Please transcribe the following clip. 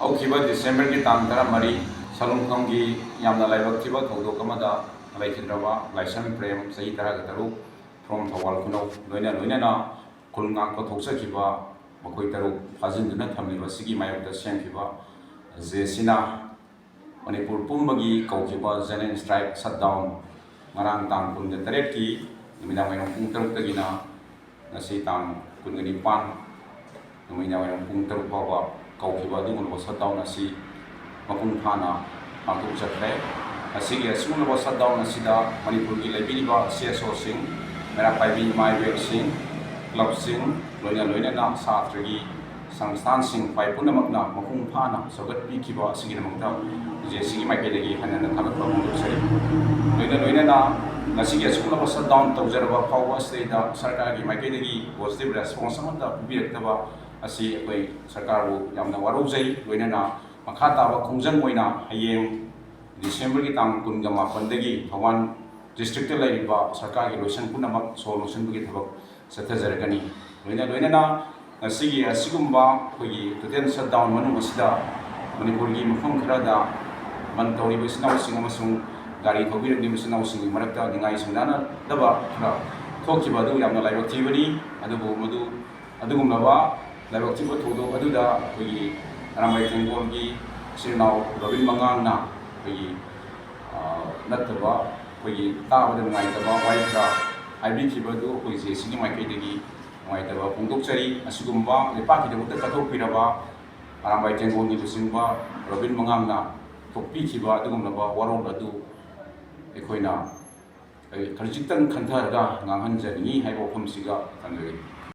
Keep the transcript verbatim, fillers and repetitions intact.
ꯍꯧꯈꯤꯕ ꯗꯤꯁꯦꯝꯕꯔꯒꯤ ꯇꯥꯡ ꯇꯔꯥꯃꯔꯤ, ꯁꯂꯨꯡꯐꯝꯒꯤ ꯌꯥꯝꯅ ꯂꯥꯏꯕꯛ ꯊꯤꯕ ꯊꯧꯗꯣꯛ ꯑꯃꯗ ꯂꯩꯈꯤꯗ꯭ꯔꯕ ꯂꯥꯏꯁ꯭ꯔꯝ ꯄ꯭ꯔꯦꯝ, ꯆꯍꯤ ꯇꯔꯥꯒ ꯇꯔꯨꯛ, from ꯊꯧꯕꯥꯜ ꯈꯨꯅꯧ, ꯂꯣꯏꯅ ꯂꯣꯏꯅꯅ ꯈꯨꯜ ꯉꯥꯛꯄ ꯊꯣꯛꯆꯈꯤꯕ ꯃꯈꯣꯏ ꯇꯔꯨꯛ ꯐꯥꯖꯤꯟꯗꯨꯅ ꯊꯝꯂꯤꯕ ꯑꯁꯤꯒꯤ ꯃꯥꯌꯣꯛꯇ ꯁꯦꯝꯈꯤꯕ ꯖꯦ ꯁꯤꯅ ꯃꯅꯤꯄꯨꯔ ꯄꯨꯝꯕꯒꯤ ꯀꯧꯈꯤꯕ general strike shutdown, ꯉꯔꯥꯡ ꯇꯥꯡ ꯀꯨꯟꯒ ꯇꯔꯦꯠꯀꯤ ꯅꯨꯃꯤꯗꯥꯡ ꯋꯥꯏꯔꯝ ꯄꯨꯡ ꯇꯔꯨꯛꯇꯒꯤꯅ ꯉꯁꯤ ꯇꯥꯡ ꯀꯨꯟꯒ ꯅꯤꯄꯥꯟ ꯅꯨꯃꯤꯗꯥꯡ ꯋꯥꯏꯔꯝ ꯄꯨꯡ ꯇꯔꯨꯛ ꯐꯥꯎꯕ ꯀꯧꯈꯤꯕ ꯑꯗꯨꯒꯨꯝꯂꯕ shutdown ꯑꯁꯤ ꯃꯄꯨꯡ ꯐꯥꯅ ꯄꯥꯡꯊꯣꯛꯆꯈ꯭ꯔꯦ꯫ ꯑꯁꯤꯒꯤ ꯑꯁꯤꯒꯨꯝꯂꯕ shutdown ꯑꯁꯤꯗ ꯃꯅꯤꯄꯨꯔꯒꯤ ꯂꯩꯕꯤꯔꯤꯕ C S Oꯁꯤꯡ, ꯃꯩꯔꯥ ꯄꯥꯏꯕꯤ ꯏꯃꯥ ꯏꯕꯦꯜꯁꯤꯡ, clubꯁꯤꯡ, ꯂꯣꯏꯅ ꯂꯣꯏꯅꯅ ꯁꯥꯇ꯭ꯔꯒꯤ ꯁꯪꯁꯊꯥꯟꯁꯤꯡ ꯄꯥꯏ ꯄꯨꯝꯅꯃꯛꯅ ꯃꯄꯨꯡ ꯐꯥꯅ ꯁꯧꯒꯠꯄꯤꯈꯤꯕ ꯑꯁꯤꯒꯤꯗꯃꯛꯇ ꯖꯦ ꯁꯤꯒꯤ ꯃꯥꯏꯀꯩꯗꯒꯤ ꯍꯟꯅ ꯍꯟꯅ ꯊꯥꯒꯠꯄ ꯐꯣꯡꯗꯣꯛꯆꯔꯤ꯫ ꯂꯣꯏꯅ ꯂꯣꯏꯅꯅ ꯉꯁꯤꯒꯤ ꯑꯁꯤꯒꯨꯝꯂꯕ shutdown ꯇꯧꯖꯔꯕ ꯐꯥꯎꯕ ꯑꯁꯤꯗꯩꯗ ꯁꯔꯀꯥꯔꯒꯤ ꯃꯥꯏꯀꯩꯗꯒꯤ positive response ꯑꯃꯠꯇ ꯄꯤꯕꯤꯔꯛꯇꯕ ꯑꯁꯤ ꯑꯩꯈꯣꯏ ꯁꯔꯀꯥꯔꯕꯨ ꯌꯥꯝꯅ ꯋꯥꯔꯧꯖꯩ꯫ ꯂꯣꯏꯅꯅ ꯃꯈꯥ ꯇꯥꯕ ꯈꯣꯡꯖꯪ ꯑꯣꯏꯅ ꯍꯌꯦꯡ ꯗꯤꯁꯦꯝꯕꯔꯒꯤ ꯇꯥꯡ ꯀꯨꯟꯒ ꯃꯥꯄꯟꯗꯒꯤ ꯊꯧꯕꯥꯜ districtꯇ ꯂꯩꯔꯤꯕ ꯁꯔꯀꯥꯔꯒꯤ ꯂꯣꯏꯁꯪ ꯄꯨꯝꯅꯃꯛ ꯁꯣ ꯂꯣꯟꯁꯤꯟꯕꯒꯤ ꯊꯕꯛ ꯆꯠꯊꯖꯔꯛꯀꯅꯤ꯫ ꯂꯣꯏꯅ ꯂꯣꯏꯅꯅ ꯉꯁꯤꯒꯤ ꯑꯁꯤꯒꯨꯝꯕ ꯑꯩꯈꯣꯏꯒꯤ total shutdown ꯃꯅꯨꯡ ꯑꯁꯤꯗ ꯃꯅꯤꯄꯨꯔꯒꯤ ꯃꯐꯝ ꯈꯔꯗ ꯕꯟ ꯇꯧꯔꯤꯕ ꯏꯆꯤꯟ ꯏꯅꯥꯎꯁꯤꯡ ꯑꯃꯁꯨꯡ ꯒꯥꯔꯤ ꯊꯧꯕꯤꯔꯛꯂꯤꯕ ꯏꯆꯤꯟ ꯏꯅꯥꯎꯁꯤꯡꯒꯤ ꯃꯔꯛꯇ ꯅꯤꯡꯉꯥꯏ ꯁꯪꯗꯥꯅꯗꯕ ꯈꯔ ꯊꯣꯛꯈꯤꯕ ꯑꯗꯨ ꯌꯥꯝꯅ ꯂꯥꯏꯕꯛ ꯊꯤꯕꯅꯤ꯫ ꯑꯗꯨꯕꯨ ꯃꯗꯨ ꯑꯗꯨꯒꯨꯝꯂꯕ ꯂꯥꯏꯕꯛ ꯊꯤꯕ ꯊꯧꯗꯣꯛ ꯑꯗꯨꯗ ꯑꯩꯈꯣꯏꯒꯤ ꯑꯔꯥꯝꯕꯥꯏ ꯇꯦꯡꯒꯣꯜꯒꯤ ꯏꯆꯤꯜ ꯏꯅꯥꯎ ꯔꯣꯕꯤꯟ ꯃꯉꯥꯡꯅ ꯑꯩꯈꯣꯏꯒꯤ, ꯑ, ꯅꯠꯇꯕ ꯑꯩꯈꯣꯏꯒꯤ ꯇꯥꯕꯗ ꯅꯨꯡꯉꯥꯏꯇꯕ ꯋꯥꯍꯩ ꯈꯔ ꯍꯥꯏꯕꯤꯈꯤꯕ ꯑꯗꯨ ꯑꯩꯈꯣꯏ ꯖꯦ ꯁꯤꯒꯤ ꯃꯥꯏꯀꯩꯗꯒꯤ ꯅꯨꯡꯉꯥꯏꯇꯕ ꯐꯣꯡꯗꯣꯛꯆꯔꯤ꯫ ꯑꯁꯤꯒꯨꯝꯕ ꯂꯩꯄꯥꯛꯀꯤꯗꯃꯛꯇ ꯀꯠꯊꯣꯛꯄꯤꯔꯕ ꯑꯔꯥꯝꯕꯥꯏ ꯇꯦꯡꯒꯣꯜꯒꯤ ꯂꯨꯆꯤꯡꯕ ꯔꯣꯕꯤꯟ ꯃꯉꯥꯡꯅ ꯊꯣꯛꯄꯤꯈꯤꯕ ꯑꯗꯨꯒꯨꯝꯂꯕ ꯋꯥꯔꯣꯜ ꯑꯗꯨ ꯑꯩꯈꯣꯏꯅ, ꯑꯩ ꯈꯖꯤꯛꯇꯪ ꯈꯟꯊꯔꯒ ꯉꯥꯡꯍꯟꯖꯅꯤꯡꯏ ꯍꯥꯏꯕ ꯋꯥꯐꯝꯁꯤꯒ ꯊꯝꯖꯒꯦ꯫